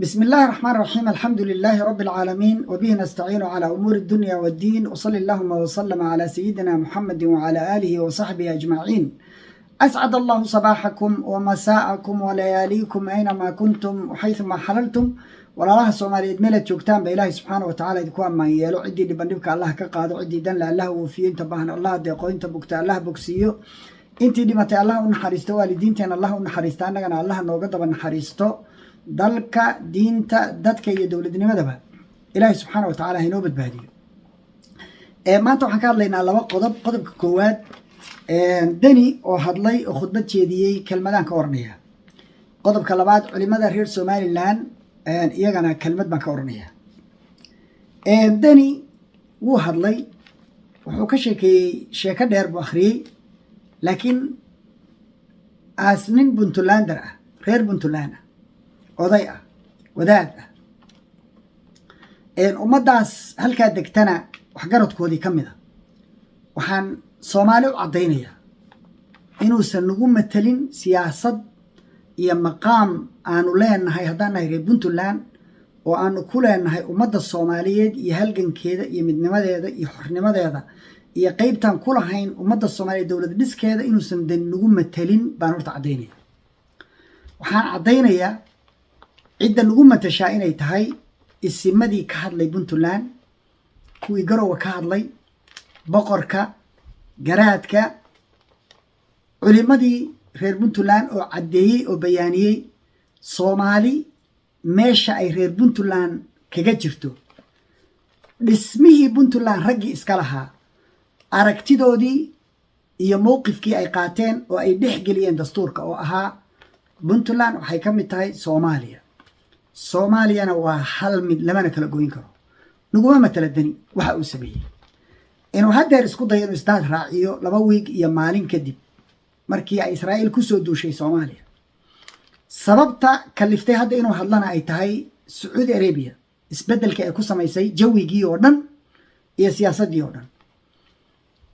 بسم الله الرحمن الرحيم، الحمد لله رب العالمين، وبه نستعين على أمور الدنيا والدين، وصلى اللهم وسلم على سيدنا محمد وعلى آله وصحبه أجمعين. أسعد الله صباحكم ومساءكم ولياليكم أينما كنتم وحيثما حللتم. Walaalaha Soomaaliyeed meelaad joogtaan ba, Ilaahay subxaana wa tacala idinku ammaan yeelo. Ciddii dhiban dhibka Allah ka qaado, ciddii danle Allah woofiyo, inta baahan Allah deeqo, inta bugta Allah bogsiiyo, intii dhimatay Allah u naxariisto, waalidiinteena Allah u naxariisto, annagana Allah nooga daba naxariisto. Dalka, diinta, dadka iyo dowladnimadaba Ilaahay subxaana wa tacala hainoo badbaadiyo. Maanta waxaan ka hadlaynaa laba qodob. Qodobka koowaad, Deni oo hadlay oo khudbad jeediyey, kelmadaan ka oranaya. Qodobka labaad, culimada reer Somaliland, iyagana kelmad baan ka oranaya. Deni wuu hadlay, wuxuu ka sheekeeyey, sheeko dheer buu akhriyey, laakiin aas nin Puntlander ah, reer Puntland ah, oday ah, wadaad ah, ummaddaas halkaa degtana waxgaradkoodii ka mid a, waxaan Soomaali u caddaynayaa inuusan nagu matelin siyaasad iyo maqaam aanu leenahay haddaan nahay reer Puntland, oo aanu ku leenahay ummadda Soomaaliyeed iyo halgankeeda iyo midnimadeeda iyo xornimadeeda iyo qeybtaan ku lahayn ummadda Soomaaliyeed dowlad dhiskeeda, inuusan dan nagu matelin baan horta caddaynaya. Waxaan caddaynayaa cidda nagu matashaa inay tahay isimadii ka hadlay Puntland, kuwii Garowa ka hadlay, boqorka, garaadka, culimadii reer Puntland oo caddeeyey oo bayaaniyey Soomaali meesha ay reer Puntland kaga jirto, dhismihii Puntland raggii iska lahaa, aragtidoodii iyo mowqifkii ay qaateen oo ay dhex geliyeen dastuurka, oo ahaa Puntland waxay ka mid tahay Soomaaliya, Soomaaliyana waa hal mid, lamana kala goyn karo. Naguma matala Deni waxa uu sameeyey. Inuu haddeer isku dayo inuu isdaad raaciyo 2 wiig iyo maalin kadib markii ay Israa'iil kusoo duushay Soomaaliya, sababta kaliftay hadda inuu hadlana ay tahay Sacuudi Arabia isbeddelkii ay ku samaysay jawigii oo dhan iyo siyaasaddii oo dhan.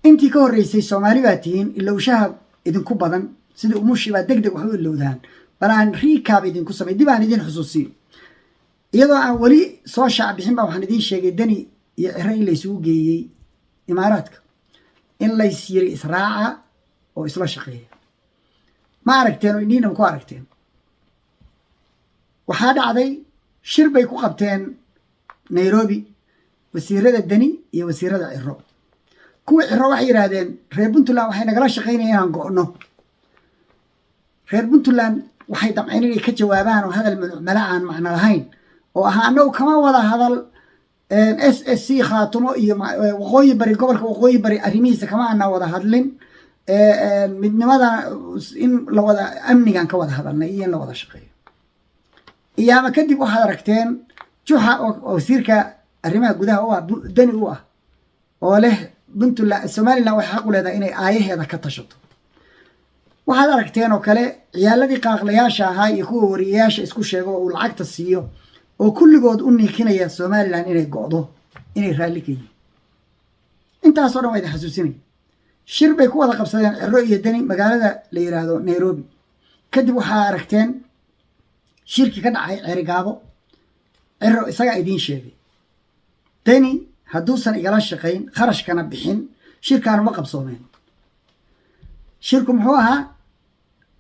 Intii ka horreysay, Soomaali baa tihiin, ilowshaha idinku badan, sidii umushii baa deg deg wax u ilowdaan. Bal aan recap idinku samay, dib aan idin xusuusiyo. Iyadoo aan weli soo shaac bixin ba waxaan idiin sheegay Deni iyo Ciro in laysugu geeyey Imaaraadka, in lays yiri israaca oo isla shaqeeya. Ma aragteen oo indhiinama ku aragteen? Waxaa dhacday shir bay ku qabteen Nairobi wasiirada Deni iyo wasiirada Ciro. Kuwa Ciro waxay yidhaahdeen reer Puntland waxay nagala shaqaynaya inaan go'no. Reer Puntland waxay damceen inay ka jawaabaan oo hadal mala aan macno lahayn oo ahaa annagu kama wada hadal SSC Khaatumo iyo Waqooyi Bari, gobolka Waqooyi Bari arrimihiisa kama ana wada hadlin, midnimada in la wada amnigan ka wada hadalnay iyo in la wada shaqeeyo. Iyaama kadib waxaad aragteen Juxa oo wasiirka arrimaha gudaha u ah Deni u ah oo leh Puntland, Somaliland waxay xaq u leedahay inay aayaheeda ka tashato. Waxaad aragteen oo kale ciyaaladii qaaqlayaasha ahaa iyo kuwa wariyayaasha isku sheego oo uu lacagta siiyo oo kulligood u niikinaya Somaliland inay go'do, inay raalli ka yihiin. Intaasoo dhan waa idin xasuusinaya. Shir bay ku wada qabsadeen Ciro iyo Deni magaalada la yidhaahdo Nairobi. Kadib waxaa aragteen shirki ka dhacay Cerigaabo. Ciro isagaa idiin sheegay, "Deni hadduusan igala shaqayn, kharashkana bixin, shirkaanu ma qabsoomeen." Shirku muxuu ahaa?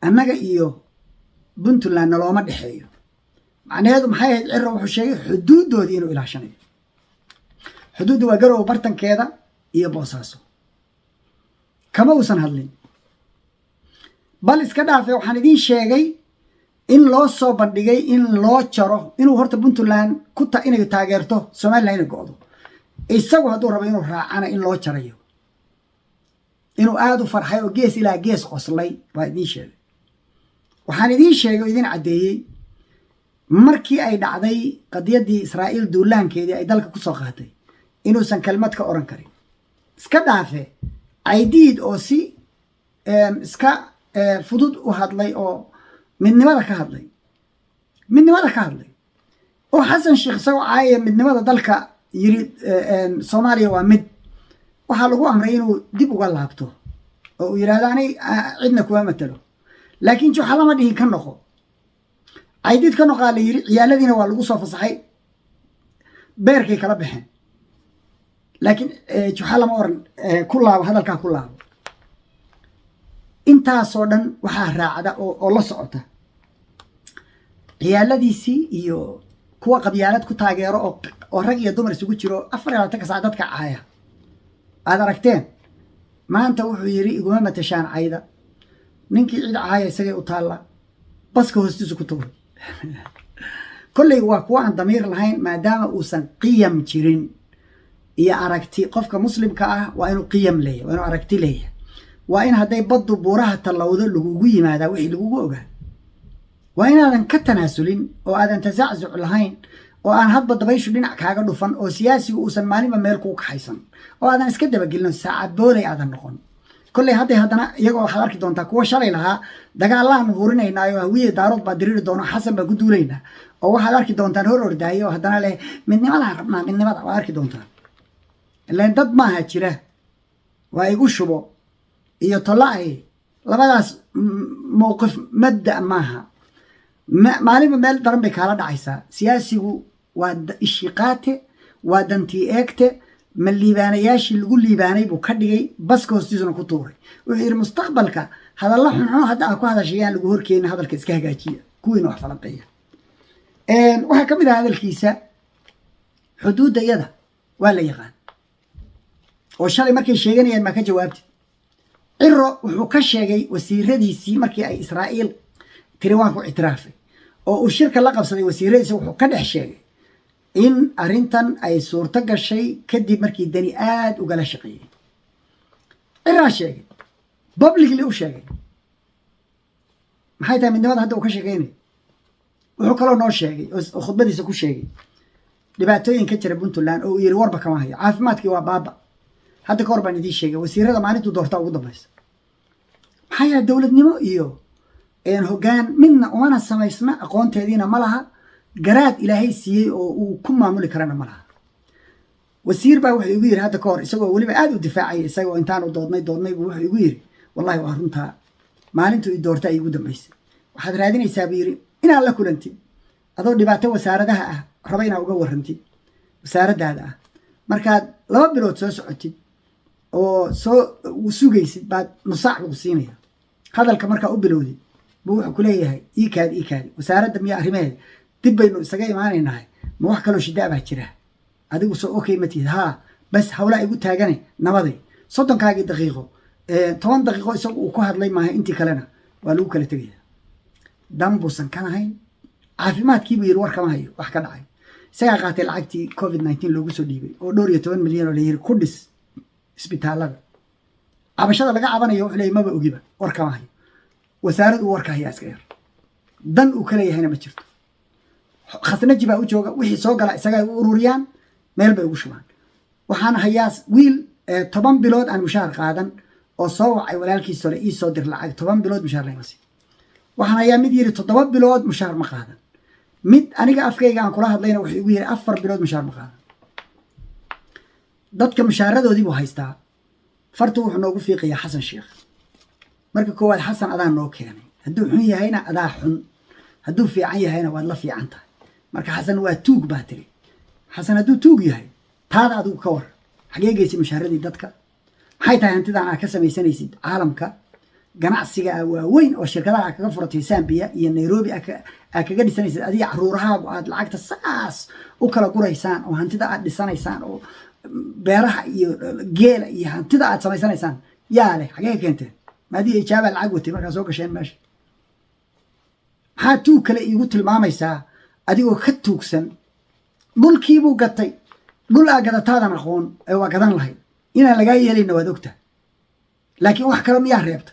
Annaga iyo Puntland nalooma dhexeeyo. Macnaheedu maxay ahayd? Ciro wuxuu sheegay xuduuddoodii inuu ilaashanayo. Xuduudda waa Garowe bartankeeda iyo Boosaaso. Kama uusan hadlin, bal iska dhaafe. Waxaan idiin sheegay in loo soo bandhigay in loo jaro, inuu horta Puntland ku inay taageerto Somaliland inay go'do, isagu hadduu rabo inuu raacana in loo jarayo. Inuu aada u farxay oo gees ilaa gees qoslay waa idiin sheegay. Waxaan idiin sheegay oo idiin caddeeyey markii ay dhacday qadiyaddii Israa'iil duulaankeedii ay dalka ku soo qaatay inuusan kelmad ka oran karin. Iska dhaafe Caydiid oo si iska fudud u hadlay oo midnimada ka hadlay, midnimada ka hadlay, oo Xasan Sheekh isagoo caayaya midnimada dalka yiri Soomaaliya waa mid, waxaa lagu amray inuu dib uga laabto oo uu yidhahdo anay cidna kuma matalo. Laakiin Juxa lama dhihin ka noqo. Caydiid ka noqaa la yidhi, ciyaaladiina waa lagu soo fasaxay, beerkay kala baxeen. Laakiin Juxa lama oran ku laabo hadalkaa, ku laabo. Intaasoo dhan waxaa raacda oo la socota ciyaaladiisii iyo kuwa qabyaalad ku taageero oo rag iyo dumar isugu jiro, 24-ka saac dadka caaya aad aragteen. Maanta wuxuu yidhi, "Iguma matashaan cayda, ninkii cid caaya isagay u taalla." Baska hoostiisu ku tuuray. Kolley waa kuwa aan damiir lahayn, maadaama uusan qiyam jirin iyo aragti. Qofka Muslimka ah waa inuu qiyam leeyahay, waa inuu aragti leeyahay, waa in hadday baddu buuraha tallowdo lagugu yimaadaa wixii lagugu ogaa, waa inaadan ka tanaasulin oo aadan tasacsuc lahayn, oo aan hadba dabayshu dhinac kaaga dhufan, oo siyaasigu uusan maalinba meel kuu kaxaysan, oo aadan iska dabagelin, saacad booley aadan noqon. Kolley hadday haddana iyagoo waxaad arki doontaa kuwa shalay lahaa dagaalaan hurinaynaa oo Hawiye Daarood baa diriri doono, Xasan baa ku duulaynaa, oo waxaad arki doontaan hor ordaayo oo haddana leh, "Midnimadaan rabnaa, midnimada." Waad arki doontaan ileen dad maaha jira. Waa igu shubo iyo tolla-ay, labadaas mowqif mabda maaha. Maalinba meel daran bay kaala dhacaysaa. Siyaasigu waa ishiqaate, waa dantii eegte. Ma liibaanayaashii lagu liibaanay buu ka dhigay, baska hoostiisuna ku tuuray. Wuxuu yidhi, mustaqbalka hadalla xunxun hadda aa ku hadashayaan lagu horkeenin, hadalka iska hagaajiya kuwiina wax falanqeeya. Waxaa ka mid ah hadalkiisa, xuduudda iyada waa la yaqaan oo shalay markay sheeganayaan maa ka jawaabtid. Ciro wuxuu ka sheegay wasiiradiisii markii ay Israa'iil tiri waan ku ictiraafay, oo uu shirka la qabsaday wasiiradiisa, wuxuu ka dhex sheegay in arrintan ay suurto gashay kadib markii Deni aada ugala shaqeeyey. Ciraa sheegay, publicly u sheegay. Maxay tahay midnimada hadda uu ka sheekeynaya? Wuxuu kaloo noo sheegay oo khudbadiisa ku sheegay dhibaatooyin ka jira Puntland oo uu yiri warba kama hayo. Caafimaadkii waa baaba. Hadda ka hor baan idiin sheegay, wasiirada maalintuu doortaa ugu dambaysa. Maxaa yeele, dowladnimo iyo hoggaan midna umana samaysna, aqoonteediina ma laha, garaad Ilaahay siiyey oo uu ku maamuli karana ma laha. Wasiir baa wuxuu igu yidhi hadda ka hor, isagoo weliba aada u difaacaya, isagoo intaanu doodnay doodnay buu wuxuu igu yidhi, "Wallahi waa runtaa, maalintuu i doorta ay igu dambaysay. Waxaad raadinaysaa," buu yidhi, "inaad la kulantid adoo dhibaato wasaaradaha ah raba inaad uga warrantid wasaaraddaada ah. Markaad 2 bilood soo socotid oo soo sugaysid baad nusaac lagu siinaya. Hadalka markaa u bilowdid buu wuxuu ku leeyahay, 'Iikaadi, iikaadi, wasaaradda miya arrimaheeda dib baynu isaga imaanaynahay, ma wax kaloo shidaa baa jira? Adigu soo okay ma tihid? Haa, bas hawlaa igu taagane nabaday.' 30-kaagii daqiiqo, 10 daqiiqo isagu uu ku hadlay maaha, intii kalena waa lagu kala tegaya. Dan buusan ka lahayn. Caafimaadkii buu yidhi war kama hayo wax ka dhacay. Isagaa qaatay lacagtii COVID-19 loogu soo dhiibay oo dhowr iyo toban milyan oo la yiri ku dhis isbitaalada. Cabashada laga cabanayo wuxuu leeyay maba ogiba, war kama hayo. Wasaarad uu warka hayaa iska yar, dan uu ka leeyahayna ma jirto. Khasnaji baa u jooga, wixii soo gala isaga u ururiyaan, meel bay ugu shubaan. Waxaan hayaa wiil 10 bilood aan mushaar qaadan oo soo wacay walaalkiis sole, "Ii soo dir lacag, 10 bilood mushaar layma siin." Waxaan hayaa mid yidhi 7 bilood mushaar ma qaadan. Mid aniga afkayga aan kula hadlayna wuxuu igu yidhi 4 bilood mushaar ma qaadan. Dadka mushaaradoodii buu haystaa. Fartu wuxuu noogu fiiqayaa Xasan Sheekh. Marka koowaad, Xasan adaa noo keenay. Hadduu xun yahayna adaa xun, hadduu fiican yahayna waad la fiican tahay. Marka Xasan waa tuug baa tiri. Xasan hadduu tuug yahay, taada adigu ka war. Xagee geysay mushaaradii dadka? Maxay tahay hantidan aad ka samaysanaysid caalamka, ganacsiga waaweyn oo shirkadaha aad kaga furatay Zambia iyo Nairobi, aad kaga dhisanaysid adiga caruurahaagu, aad lacagta saas u kala guraysaan oo hantida aad dhisanaysaan oo beeraha iyo geela iyo hantida aad samaysanaysaan yaa leh? Xagee ka keenteen? Maadiga ijaabaa lacag watay markaa soo gasheen meesha? Maxaa tuug kale iigu tilmaamaysaa adigoo ka tuugsan? Dhulkiibuu gatay. Dhul aa gadataadan aqoon ee waa gadan lahayd inaan lagaa yeelayna waad ogtahay, laakiin wax kale miyaa reebta?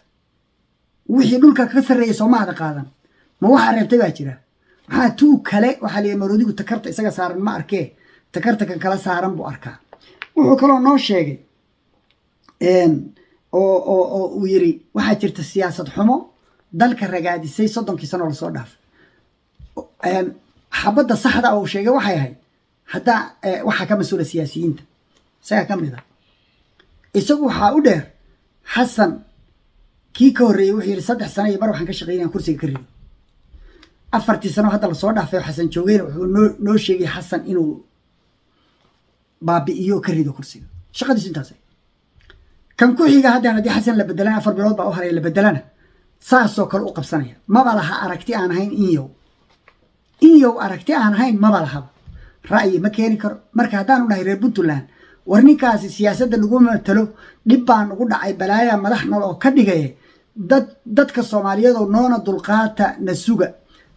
Wixii dhulka ka sarreeyay sooma ada qaadan? Ma waxaa reebtay baa jira? Maxaa tuug kale? Waxaa la yihi maroodigu takarta isaga saaran ma arkee, takarta kan kala saaran buu arkaa. Wuxuu kaloo noo sheegay oo uu yiri waxaa jirta siyaasad xumo dalka ragaadisay 30-kii sano lasoo dhaafay. Xabadda saxda oo uu sheegay waxay ahayd haddaa waxaa ka mas-uula siyaasiyiinta, isagaa ka mid a. Isagu waxaa u dheer Xasan kii ka horreeyey wuxuu yidhi 3 sano iyo bar waxaan ka shaqeynaya kursiga ka rido. 4-tii sano hadda lasoo dhaafay Xasan joogeyna, wuxuu noo sheegay Xasan inuu baabi'iyo, ka rido kursiga. Shaqadiisu intaas. Kan ku xiga haddaan, haddii Xasan la bedelana, 4 bilood baa u haray, la bedelana, saasoo kale u qabsanaya. Maba laha aragti aan ahayn inyow inyow, aragti aan ahayn maba lahaba, ra'yi ma keeni karo. Marka haddaanu nahay reer Puntland, war ninkaasi siyaasadda lagu matalo, dhib baa nagu dhacay, balaaya madax nol oo ka dhigaya. Dadka Soomaaliyeed oo noona dulqaata, na suga.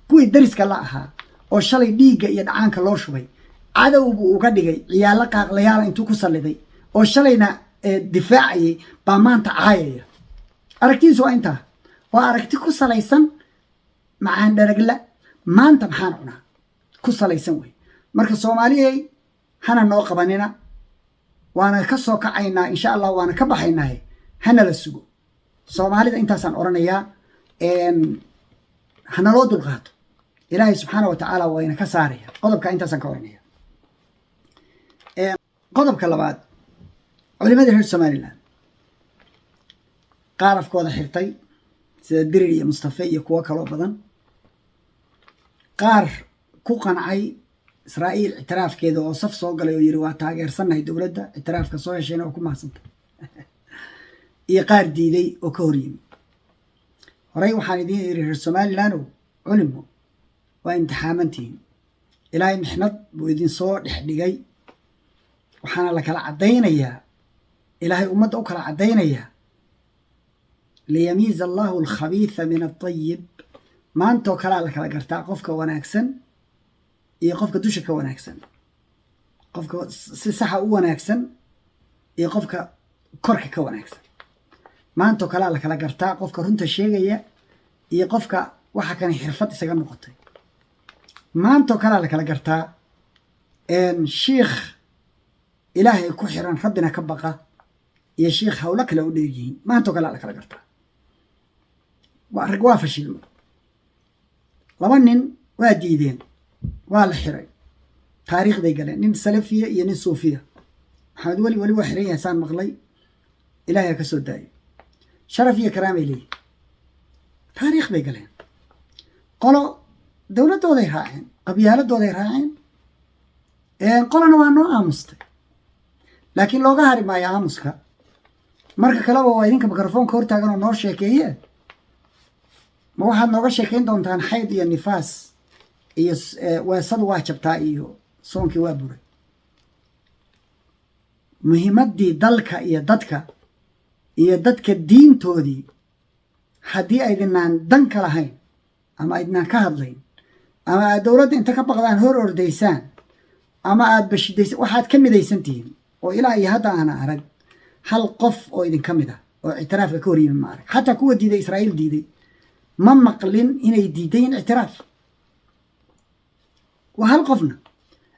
Kuwii dariska la ahaa oo shalay dhiigga iyo dhacaanka loo shubay, cadow buu uga dhigay. Ciyaalo qaaqlayaala intuu ku salliday oo shalayna difaacayay baa maanta caayaya. Aragtidiisu waa intaa, waa aragti ku salaysan macaan dharagla, maanta maxaan cunaa ku salaysan wey. Marka Soomaaliyey, hana noo qabanina, waana ka soo kacaynaa insha Allah, waana ka baxaynaa, hana la sugo. Soomaalida intaasaan odhanayaa, hanaloo dulqaato. Ilaahay subxaana wa tacaala wayna ka saaraya. Qodobka intaasaan ka odhanaya. Qodobka labaad, culimadii reer Somaliland qaar afkooda xirtay sida Dirir iyo Mustafe iyo kuwo kaloo badan, qaar ku qancay Israa'iil ictiraafkeeda oo saf soo galay oo yidhi waa taageersannahay dowladda ictiraafka soo heshayna oo ku mahadsantay, iyo qaar diiday oo ka hor yimi. Horey waxaan idiin iri, reer Somalilandow, culimo waa imtixaamantihiin. Ilaahay mixnad buu idin soo dhex dhigay, waxaana la kala caddaynayaa, Ilaahay ummadda u kala caddaynayaa, liyamiiza Allahu alkhabiitha min altayib. Maantoo kalea la kala gartaa qofka wanaagsan iyo qofka dusha ka wanaagsan, qofka si saxa u wanaagsan iyo qofka korka ka wanaagsan. Maantoo kalea la kala gartaa qofka runta sheegaya iyo qofka waxa kane xirfad isaga noqotay. Maantoo kalea la kala gartaa shiikh Ilaahay ku xiran, Rabbina ka baqa, iyo shiikh hawlo kale u dheer yihiin. Maantoo kalea la kala gartaa. Waa rag waa fashilmo. Laba nin waa diideen, waa la xiray, taariikhday galeen, nin salafiya iyo nin suufiya. Maxamed Weli weli waa xiran yahay saan maqlay, Ilahay ha ka soo daayo. Sharaf iyo karaamay leeyihin, taariikh bay galeen. Qolo dowladdooday raaceen, qabyaaladooday raaceen, qolona waa noo aamustay. Laakiin looga hari maayo aamuska. Marka kaleba waa idinka mikrofoonka hortaagan oo noo sheekeeye. Ma waxaad nooga sheekeyn doontaan xayd iyo nifaas iyo weesadu waa jabtaa iyo soonkii waa buray? Muhiimaddii dalka iyo dadka iyo dadka diintoodii haddii aydinaan dan ka lahayn ama aydinaan ka hadlayn ama aad dowladda inta ka baqdaan hor ordaysaan ama aad bashidaysaan, waxaad ka midaysan tihiin oo ilaa iyo hadda aana arag hal qof oo idinka mid ah oo ictiraafka ka hor yimi, ma arag. Xataa kuwa diiday, Israa'iil diiday, ma maqlin inay diidayin ictiraaf. Waa hal qofna.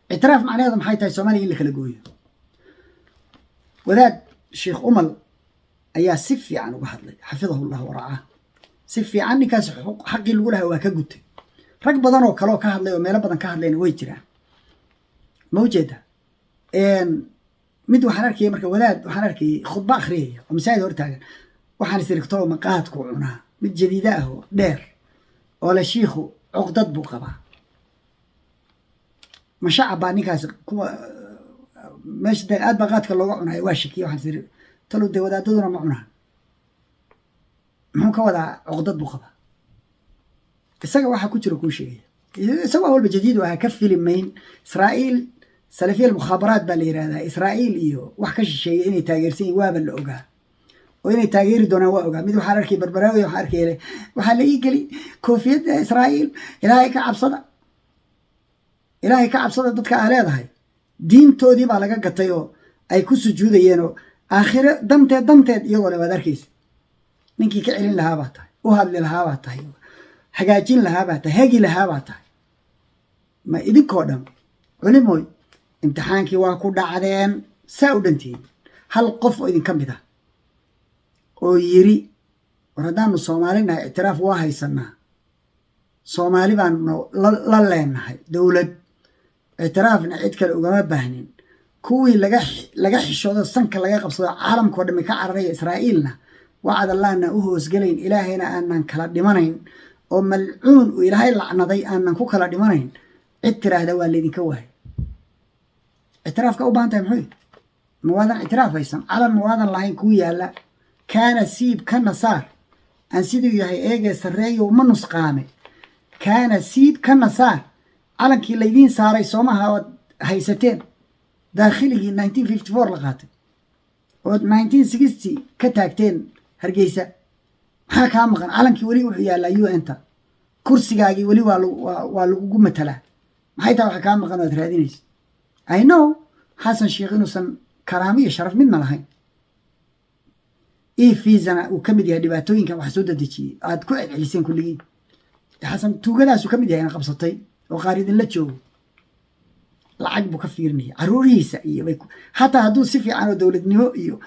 Ictiraaf macnaheedu maxay tahay? Soomaaliya in la kala gooyo. Wadaad Sheikh Umal ayaa si fiican uga hadlay, xafidahu Llah waracaah. Si fiican ninkaas xaqii lagu lahaa waa ka gutay. Rag badan oo kaleoo ka hadlay oo meelo badan ka hadlayna way jiraan. Ma ujeeda? Mid waxaan arkayay, marka wadaad waxaan arkayay khudba akhriyaya oo masaajid hortaagan. Waxaan is irigtoo maqaadku cunaa, mid jadiida ah oo dheer oo le shiikhu cuqdad buu qabaa. Ma shacab baa ninkaasi? Kuwa meesha dee aad baa qaadka looga cunayo. Waa shakiye. Waxaan is iri, talow dee wadaadaduna ma cunaa? Muxuu ka wadaa cuqdad buu qabaa? Isaga waxaa ku jira kuu sheegaya. Isaga waa walba jadiid u ahaa, ka filimayn Israa'iil. Salafiya almukhaabaraat baa la yidhahdaa. Israa'iil iyo wax ka shisheeya inay taageersan yihin waaba la ogaa, oo inay taageeri doonaan waa ogaa. Mid waxaan arkay Barbaraawi, waxaan arkay waxaa la ii geli koofiyadda Israa'iil. Ilaahay ka cabsada, Ilaahay ka cabsada. Dadka aa leedahay diintoodii baa laga gatay oo ay ku sujuudayeen oo aakhiro danteed danteed iyagoo le waad arkaysa. Ninkii ka celin lahaa baa tahay, u hadli lahaa baa tahay, hagaajin lahaa baa tahay, hagi lahaa baa tahay. Ma idinkoo dhan culimoy imtixaankii waa ku dhacdeen, saa u dhantihiin. Hal qof oo idinka mid ah oo yiri, war haddaanu Soomaali nahay, ictiraaf waa haysanaa, Soomaali baanu la leenahay dowlad, ictiraafna cid kale ugama baahnin, kuwii laga xishoodo, sanka laga qabsado, caalamkao dhami ka cararaya, Israa'iilna wacad Allahna u hoosgelayn, Ilaahayna aanan kala dhimanayn. Oo malcuun uu Ilaahay lacnaday aanan ku kala dhimanayn. Cid tiraahda waa laydinka waayay. Ictiraafka u baahan tahay muxuu? Ma waadan ictiraaf haysan? Calan ma waadan lahayn kuu yaalla? Kaana siib kana saar, aan siduu yahay eegee, sarreeyow ma nusqaame. Kaana siib kana saar, calankii laydiin saaray soomaha ood haysateen, daakhiligii 1954 la qaatay ood 1960 ka taagteen Hargeysa. Maxaa kaa maqan? Calankii weli wuxuu yaallaa UN-ta, kursigaagii weli waa lagugu matalaa. Maxay tahay waxa kaa maqan oo aad raadinaysa? I know Xasan Sheekh inuusan karaamo iyo sharaf midna lahayn, e visana uu ka mid yahay dhibaatooyinkan waxa soo dadejiyey aad ku celceliseen kulligiin. Xasan tuugadaasuu ka mid yahay ina qabsatay oo qaar idinla joogo. Lacag buu ka fiirinaya caruurihiisa iyo hataa hadduu si fiican oo dowladnimo iyo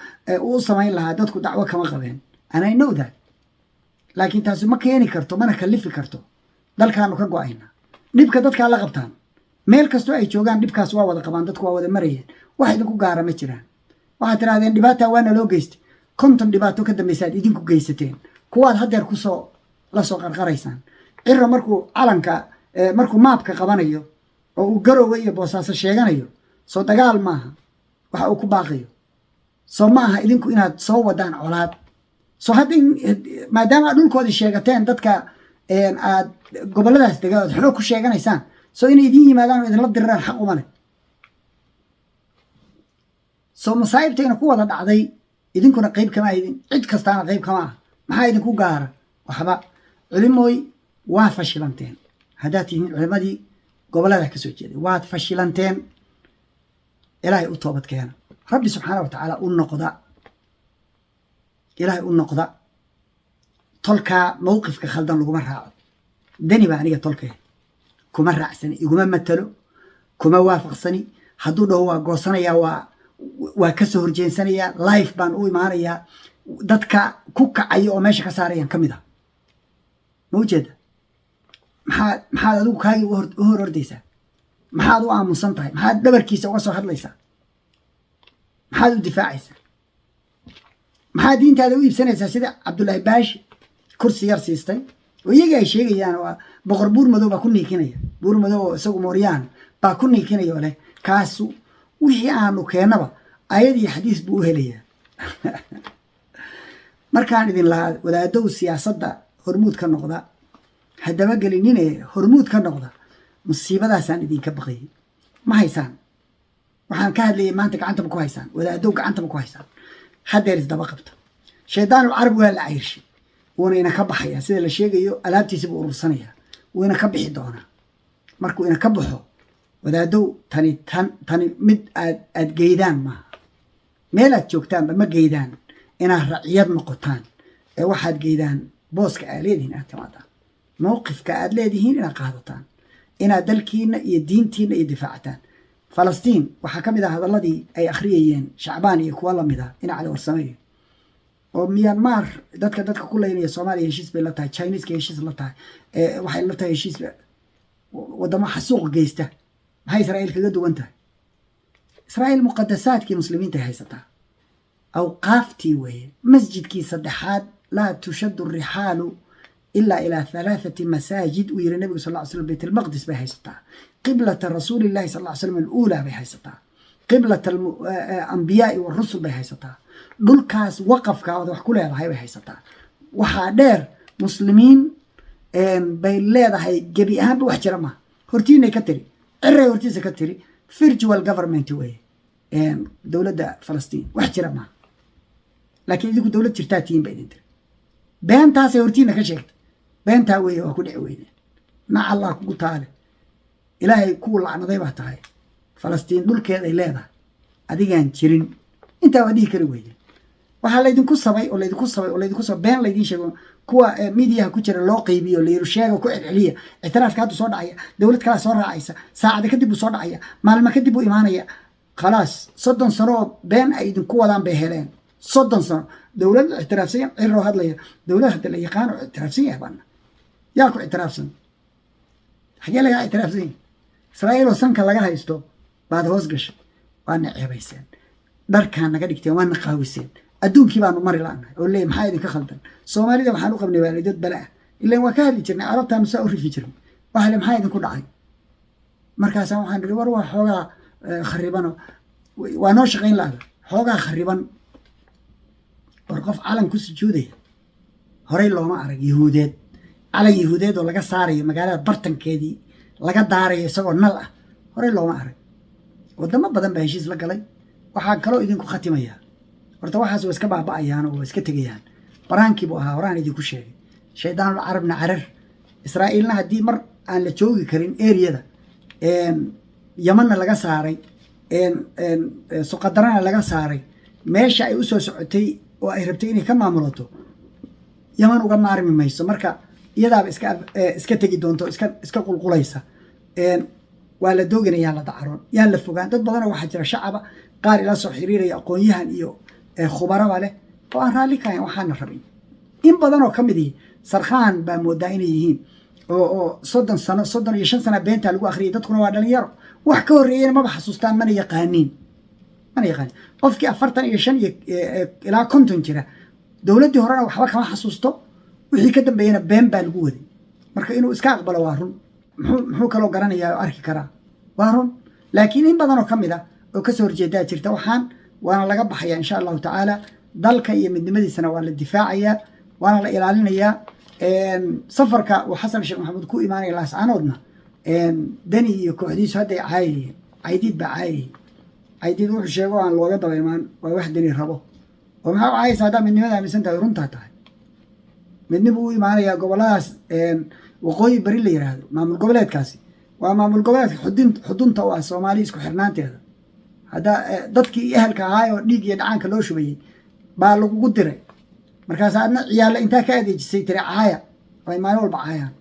uu samayn lahaa, dadku dacwo kama qabeen, and I know that. Laakiin taasi ma keeni karto mana kalifi karto dalkaanu ka go-ayna. Dhibka dadkaa la qabtaan meel kastoo ay joogaan, dhibkaas waa wada qabaan, dadku waa wada marayeen. Wax idinku gaara ma jiraan. Waxaad tirahdeen dhibaata waana loo geystay. 50 dhibaato ka dambaysaad idinku geysateen, kuwaad haddeer kusoo la soo qarqaraysaan. Ciro markuu calanka, markuu maabka qabanayo oo uu Garoowe iyo Boosaaso sheeganayo, soo dagaal maaha waxa uu ku baaqayo? Soo ma aha idinku inaad soo wadaan colaad? Soo hadda maadaama aad dhulkoodii sheegateen, dadka aad gobolladaas dega oad xoog ku sheeganaysaan, soo inay idin yimaadaan oo idinla diriraan xaq uma leh? Soo masaa'ibtayna ku wada dhacday idinkuna qayb kama aydin, cid kastaana qayb kama ah. Maxaa idinku gaara? Waxba. Culimooy, waa fashilanteen. Haddaad tihiin culimadii gobollada ka soo jeeday, waad fashilanteen. Ilaahay u toobad keena, Rabbi subxaana wa tacaala u noqda, Ilaahay u noqda. Tolkaa mowqifka khaldan laguma raaco. Deni baa aniga tolkee kuma raacsani, iguma matalo, kuma waafaqsani. Hadduu dhaho waa goosanayaa, waa kasoo horjeensanayaa, live baan u imaanayaa, dadka ku kacaya oo meesha ka saarayaan ka mid ah. Ma ujeeda? Maxaad adigu kaagii u hor ordaysaa? Maxaad u aamusan tahay? Maxaad dhabarkiisa uga soo hadlaysaa? Maxaad u difaacaysaa? Maxaad diintaada u iibsanaysaa? Sida Cabdullaahi Baashi kursi yar siistay oo iyagii ay sheegayaan waa Boqor Buur Madow baa ku niikinaya, Buur Madow oo isagu Mooryaan baa ku niikinaya oo leh kaasu wixii aanu keennaba ayad iyo xadiis buu u helayaa. Markaan idin lahaa wadaadow siyaasadda hormuud ka noqda, haddaba gelinine hormuud ka noqda, musiibadaasaan idinka baqayay. Ma haysaan waxaan ka hadlayay maanta, gacantama ku haysaan? Wadaadow, gacantama ku haysaan? Haddeer isdaba qabta. Shaydaanul Carab waa la cayrshay, wuuna ina ka baxayaa sida la sheegayo. Alaabtiisa buu urursanayaa, wuuna ka bixi doonaa. Markuu ina ka baxo, wadaadow, tani tan tani mid aad geydaan maaha. Meel aad joogtaanba ma geydaan inaad raciyad noqotaan, ee waxaad geydaan booska aad leedihiin inaad timaadaan, mowqifka aad leedihiin inaad qaadataan, inaad dalkiina iyo diintiina iyo difaactaan. Falastiin waxaa ka mid ah hadalladii ay akhriyayeen Shacbaan iyo kuwa lamid ah, ina Cali Warsameeyo oo Myanmar dadka ku leynaya. Soomaaliya heshiis bay la tahay, Chineska heshiis la tahay, waxay la tahay heshiis wadamo xasuuq geysta. Maxay Israa'iil kaga duwan tahay? Israa'iil muqadasaadkii muslimiinta ay haysataa, awqaaftii weeye, masjidkii saddexaad. "Laa tushaddu rixaalu ilaa ilaa halaathati masaajid," uu yiri Nabigu sal ly slam. Bayt Almaqdis bay haysataa, qiblata Rasuulillahi sal ly slam aluulaa bay haysataa, qiblata ambiyaai warusul bay haysataa. Dhulkaas waqafka ood wax ku leedahay bay haysataa. Waxaa dheer muslimiin bay leedahay. Gebi ahaanba wax jira maha. Hortiinay ka tiri, ciray hortiisa ka tiri, virtual government weye dowladda Falastiin, wax jira maha. Laakiin idinku dowlad jirtaa tihiin ba idin tiri. Beentaasay hortiina ka sheegtay. Beentaa weeye waa ku dhici weydeen. Nac Allah kugu taale, Ilaahay kuwa lacnaday baa tahay. Falastiin dhulkeeday leedahay, adigaan jirin. Intaa waa dhihi kari weydeen. Waxaa laydinku sabay oo laydinku sabay oo laydinku sabay been laydiin sheego, kuwa miidiyaha ku jira loo qaybiyo, layiri sheega, ku celceliya. Ictiraafka haddu soo dhacaya, dowlad kalaa soo raacaysa, saacada kadib buu soo dhacaya, maalmo kadib buu imaanaya. Khalaas, 30 sano oo been ay idinku wadaan bay heleen. 30 sano dowlad la ictiraafsan yahay, Ciroo hadlaya, dowlad hadda la yaqaan oo ictiraafsan yahay baana. Yaa ku ictiraafsan? Xagee lagaa ictiraafsan yahay? Israa'iil oo sanka laga haysto baad hoos gashay. Waana ceebayseen, dharkaa naga dhigteen, waana qaawiseen. Adduunkii baanu mari la'nahay oo leey maxaa idinka khaldan? Soomaalida waxaan u qabnay waalidad bala ah. Ilan waa ka hadli jirnay, carabtaanu saa u rifi jirnay. Waxa le, "Maxaa idinku dhacay?" Markaasaan waxaan idhi, "War, waa xoogaa kharibano, waa noo shaqayn la'da, xoogaa khariban." War, qof calan ku sujuudaya horey looma arag. Yahuudeed, calan Yahuudeed oo laga saarayo magaalada bartankeedii, laga daarayo isagoo nal ah, horey looma arag. Wadamo badan baa heshiis la galay. Waxaan kaloo idinku khatimayaa, horta waxaas waa iska baaba'ayaan oo waa iska tegayaan. Baraankii buu ahaa, horaan idinku sheegay. Shaydaanul carabna carar. Israa'iilna haddii mar aan la joogi karin eriyada, Yamanna laga saaray, Suqadarana laga saaray, meesha ay usoo socotay oo ay rabtay inay ka maamulato Yaman uga maarmi mayso. Marka iyadaaba iska tegi doonto, iska qulqulaysa. Waa la doogina, yaan la dacaroon, yaan la fogaan. Dad badanoo waxaa jira shacaba, qaar ila soo xiriiraya, aqoon-yahan iyo khubaraba leh, oo aan raalli kahayn, waxaana rabin. In badanoo ka mid ihi sarkhaan baa moodaa inay yihiin, oo 30 sano, 35 sana beentaa lagu akhriyay. Dadkuna waa dhalinyaro, wax ka horreeyena maba xasuustaan, mana yaqaaniin, mana yaqaanin. Qofkii 45 iyo ilaa 50 jira, dowladdii horena waxba kama xasuusto, wixii ka dambeeyena been baa lagu waday. Marka inuu iska aqbalo waa run. Muxuu kaloo garanayaa oo arki karaa? Waa run. Laakiin in badanoo ka mid ah oo kasoo horjeedaa jirta. Waxaan waana laga baxaya, insha Allahu tacaala. Dalka iyo midnimadiisana waa la difaacayaa, waana la ilaalinayaa. Safarka uu Xasan Sheekh Maxamuud ku imaanaya Laascaanoodna, Deni iyo kooxdiisu hadday caayayeen, Caydiid baa caayayay. Caydiid wuxuu sheego aan looga daba imaan, waa wax Deni rabo. Oo maxaa u caayaysa haddaa midnimada aaminsan tahay, runtaa tahay? Midnibu u imaanayaa gobolladaas waqooyi bari la yiraahdo. Maamul goboleedkaasi waa maamul goboleedka xudunta u ah Soomaaliya isku xirnaanteeda. Hadda dadkii ehelka ahaay oo dhiig iyo dhacaanka loo shubayey baa lagugu diray. Markaas adna ciyaalla intaa ka adeejisay tiri caaya, oo ay maalin walba caayaan.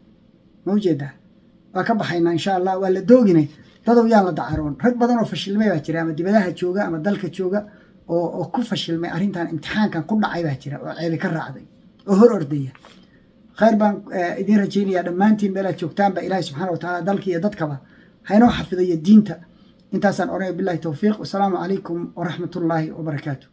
Ma ujeedaa? Waa ka baxaynaa, insha Allah. Waa la dooginay. Dadow, yaan la dacaroon. Rag badan oo fashilmay baa jira, ama dibadaha jooga ama dalka jooga, oo ku fashilmay arrintan, imtixaankan ku dhacay baa jira, oo ceebi ka raacday oo hor ordaya. Khayr baan idiin rajaynayaa dhammaantiin meelaad joogtaanba. Ilaahi subxaana wa tacaala dalka iyo dadkaba haynoo xafidayo, diinta. Intaasaan odhanaya. Billahi towfiiq. Wasalaamu calaykum waraxmat ullaahi wabarakaatu.